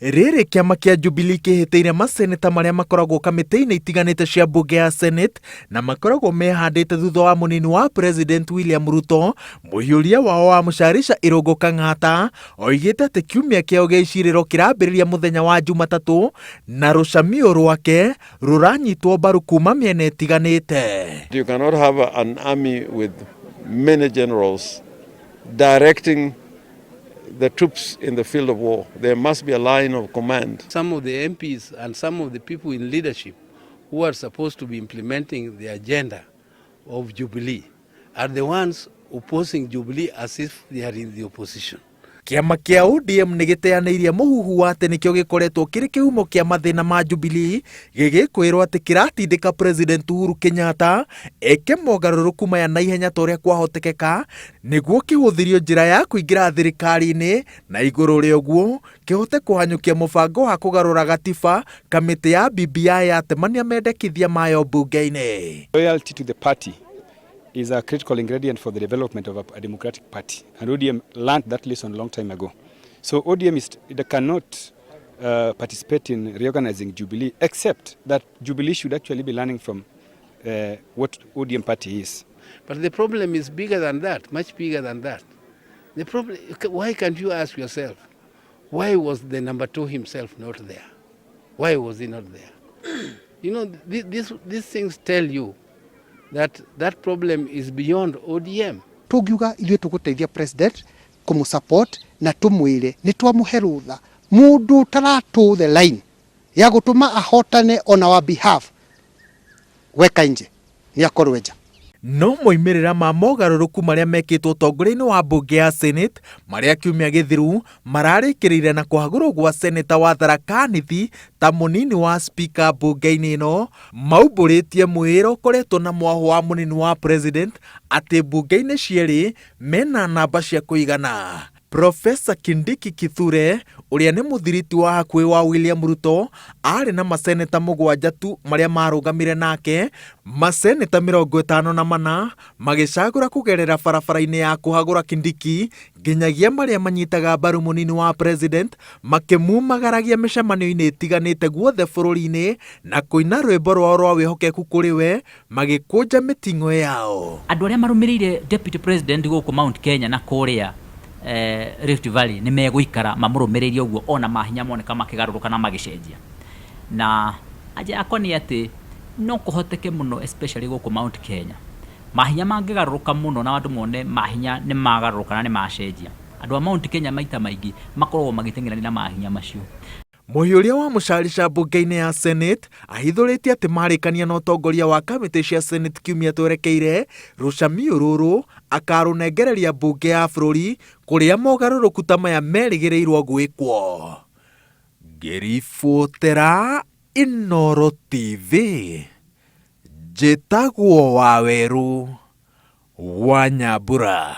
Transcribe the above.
Rĩrĩ kĩama kĩa Jubilee kĩhĩtĩire maseneta marĩa makoragwo kamĩtĩ-inĩ itiganĩte cia mbunge ya Senate na makoragwo mehandĩte thutha wa mũnini wa President William Ruto, mũhiũria wao wa Mũcarica Irũngũ Kang'ata oigĩte atĩ kiumia kĩao gĩa icirĩro kĩrambĩrĩria mũthenya wa Jumatatũ na rũcamiũ rwake rũranyitwo mbaru kuma mĩena ĩtiganĩte. You cannot have an army with many generals directing the troops in the field of war. There must be a line of command. Some of the MPs and some of the people in leadership who are supposed to be implementing the agenda of Jubilee are the ones opposing Jubilee as if they are in the opposition. Kĩama kĩa ODM nĩ gĩteanĩirie mũhuhu wa atĩ nĩkĩo gĩkoretwo kĩrĩ kĩhumo kĩa mathĩna ma Jubilee, gĩgĩkwĩrwo atĩ kĩratindĩka President Uhuru Kenyatta eke mogarũrũku maya na ihenya ta ũrĩa kwahotekeka nĩguo kĩhũthĩrio njĩra ya kũingĩra thirikari-inĩ na igũrũ rĩa ũguo kĩhote kũhanyũkia mũbango wa kũgarũra gatiba kamĩtĩ ya BBI yatemania mendekithia mayo mbunge-inĩ. Loyalty to the party is a critical ingredient for the development of a democratic party. And ODM learned that lesson a long time ago. So ODM it cannot participate in reorganizing Jubilee, except that Jubilee should actually be learning from what ODM party is. But the problem is bigger than that, much bigger than that. The problem, why can't you ask yourself, why was the number 2 himself not there? Why was he not there? These things tell you that that problem is beyond ODM. Tungiuga ithuĩ tũgũteithia president kũmũ-support na tũmwĩre nĩ twamũhe rũtha mũndũ ũtaratũ the line ya gũtũma ahotane on our behalf weka nje nĩ akorwo nja. No moimĩrĩra ma mogarũrũku marĩa mekĩtwo ũtongoria-inĩ wa mbunge ya Senate marĩa kiumia gĩthiru mararĩkĩrĩire na kũhagũrwo gwa seneta wa Tharaka Nithi ta mũnini wa speaker mbunge-inĩ ĩno maumbũrĩtie mwĩĩro ũkoretwo na mwahũ wa mũnini wa president atĩ mbunge-inĩ cierĩ mena namba cia kũigana. Profesa Kindiki Kithure ũrĩa nĩ mũthiriti wa hakuhĩ wa William Ruto arĩ na maseneta 7 tu marĩa marũgamire nake, maseneta 54 magĩcagũra kũgerera barabara-inĩ ya kũhagũra Kindiki nginyagia marĩa manyitaga mbaru mũnini wa president makĩmumagaragia mĩcemanio-inĩ ĩtiganĩte guothe bũrũri-inĩ na kũina rwĩmbo rwao rwa wĩhokeku kũrĩ we magĩkũnja mĩting'o yao. Andũ arĩa marũmĩrĩire deputy president gũkũ Mount Kenya na kũrĩa Rift Valley nĩ megũikara mamũrũmĩrĩirie ũguo ona mahinya moneka makĩgarũrũka na magĩcenjia. Na anja yakwa nĩ atĩ no kũhoteke mũno especially gũkũ Mount Kenya mahinya mangĩgarũrũka mũno na andũ mone mahinya nĩ magarũrũka na nĩ macenjia, andũ a Mount Kenya maita maingĩ makoragwo magĩteng'erania na mahinya macio. Mũhiũria wa mũcarica mbunge-inĩ ya Senate ahithũrĩtie atĩ marĩkania na ũtongoria wa kamĩtĩ cia Senate kiumia twerekeire rũcamiũ rũrũ akarũnengereria mbunge ya bũrũri kũrĩa mogarũrũku ta maya merĩgĩrĩirwo gwĩkwo. Ngĩribotera Inooro TV, njĩtagwo Wawerũ wa Nyambura.